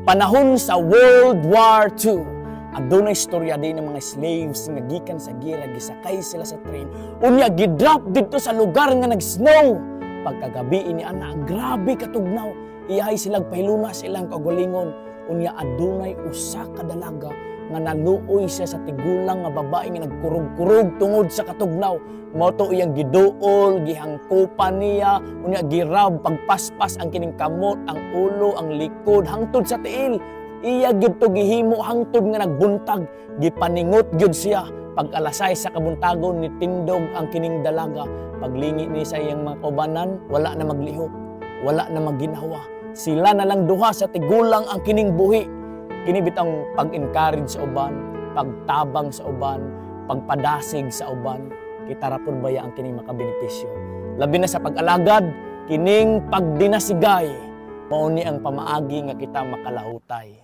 Panahon sa World War II, adunay istorya din ng mga slaves nga gikan sa gira, gisakay sila sa train. Unya gidrop didto sa lugar nga nag-snow. Pagkagabi ini ana, grabe katugnaw. Iyahay silang pahiluna sa ilang kaugalingon. Unya adunay usa ka dalaga nga naluoy siya sa tigulang nga babae nga nagkurog-kurog tungod sa katugnaw. Mao to iyang giduol, gihangkupan niya, unya girab pagpaspas ang kining kamot, ang ulo, ang likod, hangtod sa tiil. Iya gyud to gihimo hangtod nga nagbuntag, gipaningot gyud siya. Pag alas 6 sa kabuntagon, nitindog ang kining dalaga. Paglingi ni sa iyang mga kaubanan, wala na maglihok, wala na magginhawa. Sila na lang duha sa tigulang ang kining buhi. Kini bitang pag-encourage sa uban, pagtabang sa uban, pagpadasig sa uban. Kita ra pud baya ang kining makabenepisyo. Labi na sa pag-alagad, kining pagdinasigay, mao ni ang pamaagi nga kita makalahutay.